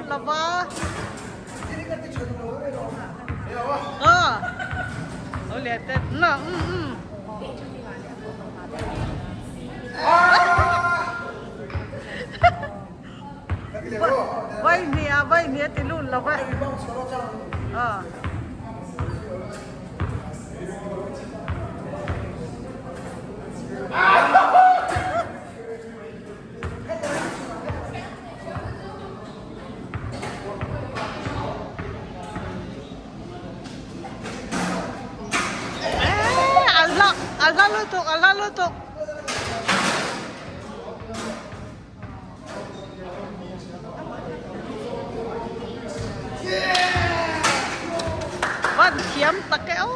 lova. Aw. Lo lian te. Na um um. Vai hnih ah vai hnih a ti lut lo va. Aw. A hla lutuk, a hla lutuk. Van thiam tak e aw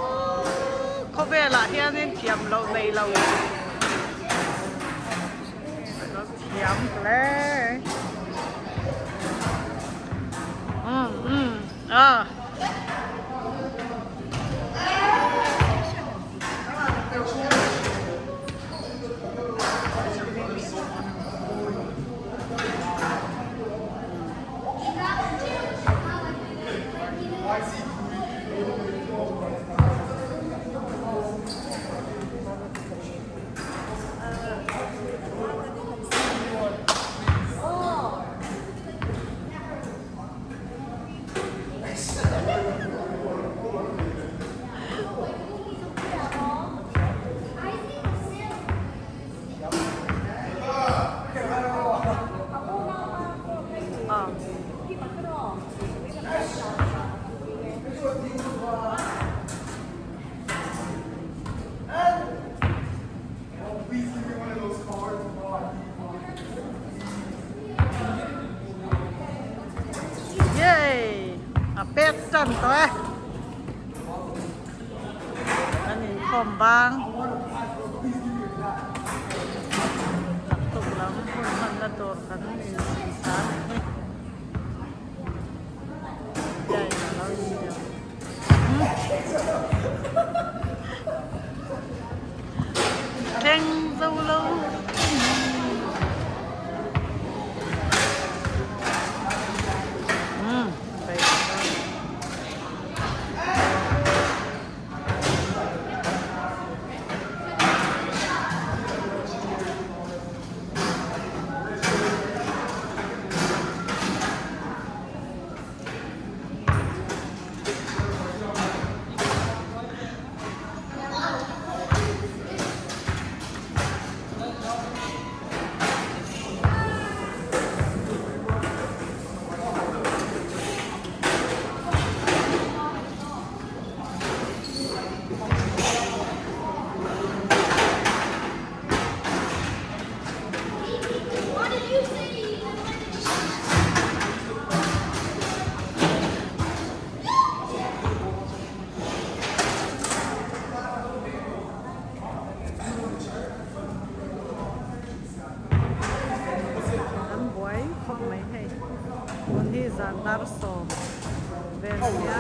khawvelah hianin thiam loh nei lo thiam hle um um a. Yay! A pek tan tawh e. Kan inkhawm bang. Naktuk lam hun hmanna tur kan insiam a ni. Biain a lo inbiak. Thleng zo lo. Hmm. An buai khawp mai hei. Tun hi zan dar sawm vel nia.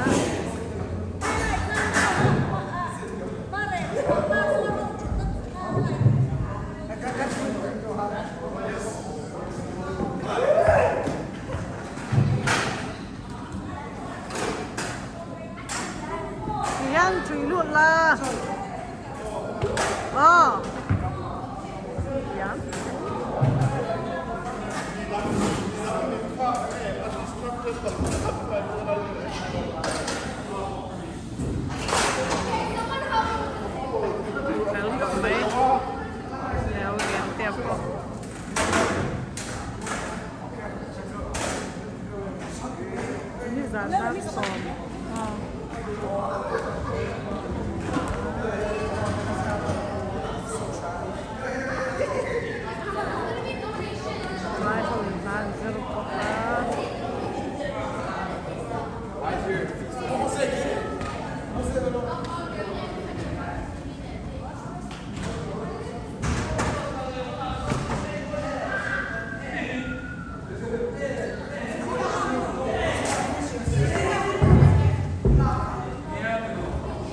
Tihian tui lut la. Aw. Thiam. Fel khawp mai. Leo lian te pawh. Nizan dar sawm. Lai ho in hla an zir bawk a.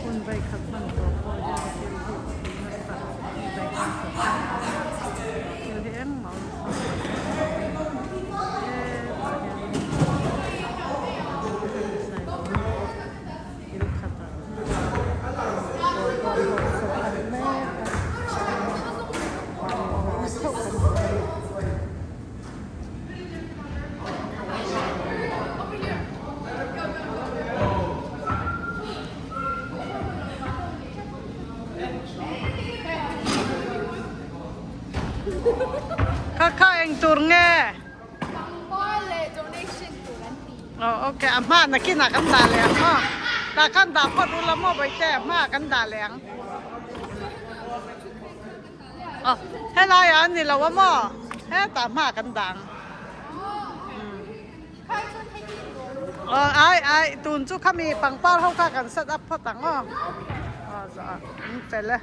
Hun vei khat hman tawh pawh hian thil hi. Aw ok a hma nakinah kan dah leh ang maw tah khan dah phawt ula maw bawihte a hmaah kan dah leh ang aw helaiah a ni lo a maw hetah hmaah kan dah ang aw ai ai tun chu khami pangpar ho kha kan set up phawt ang aw aw zawh ah an fel e.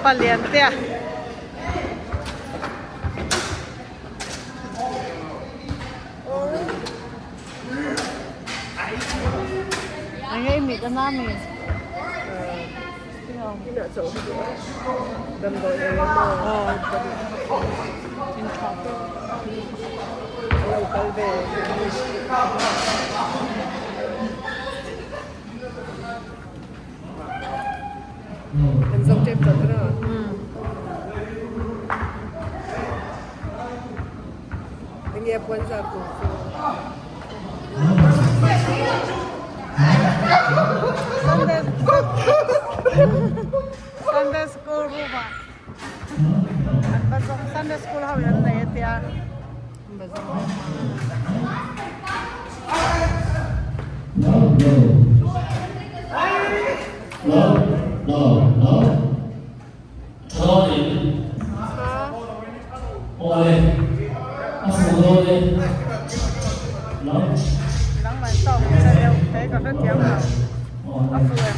Paliantea. Enge i mit ana mi? Sunday school room ah an va zawng Sunday school ho in an nei a tia an va zawng. Nangmah tawng che deuh te ka hrethiam lo a fu em.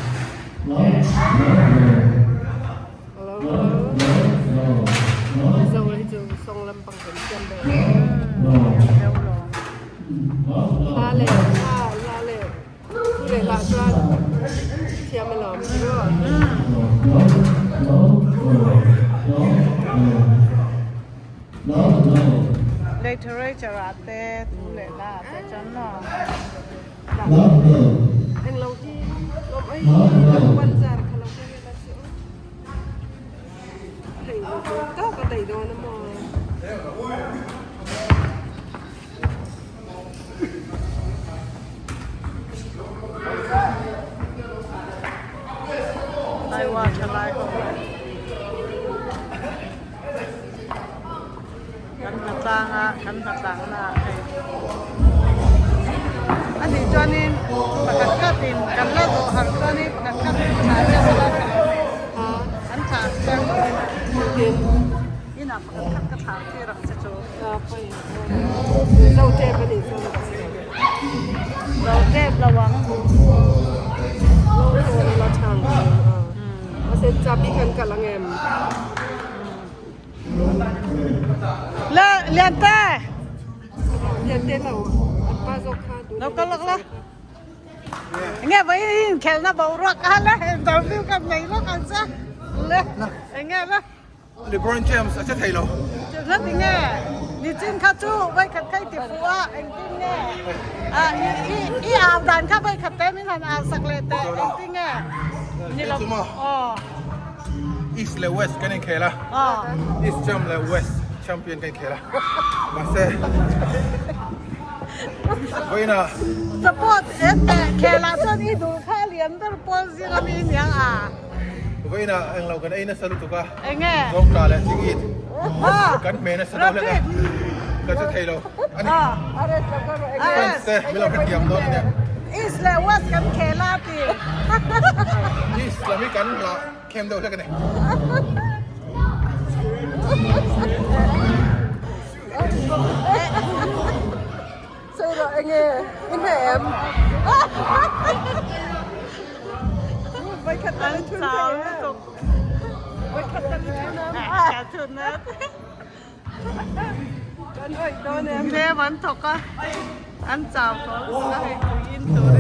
Literature ah te thu leh hla ah te chuan maw. Taiwan thalai ho kan hnatlang a kan hnatlang na ah hei a nih chuanin pakhat khatin kan la zawh har chuanin pakhat khatin thla chiang ula tha an thla chiang inah pakhat khat ka thla tir ang che chu. Lo tep lo ang. Le Liante. Lo kal lawk la. Enge vai in khelna boruak a la interview kan nei lawk ang che. Le enge la. LeBron James a che thei lo. Chutna ti nge? Nichin kha chu vawikhat kha i ti fuh a, engtin nge? Ah, i, i, i au dan kha vawikhat te min han au sak leh teh, engtin nge? Ni lo, aw. East leh West kan inkhel a, East champ leh West champion kan inkhel a, mahse vawiinah. Support en teh, khelah chuan i duh kha a lian ber pawl zing ami i niang a. Vawiinah englo kan ei nasa lutuk a. Enge? Zawngtah leh thingit. Kan hme nasa deuh hlek a. Ka che thei lo. Ani. Fans te min lo hrethiam dawn ania. East leh West kan khel a ti. East lam hi kan hla khem deuh hlek ani. Tlem an thawk a, an chau tawh lutuk a hei tui in tur.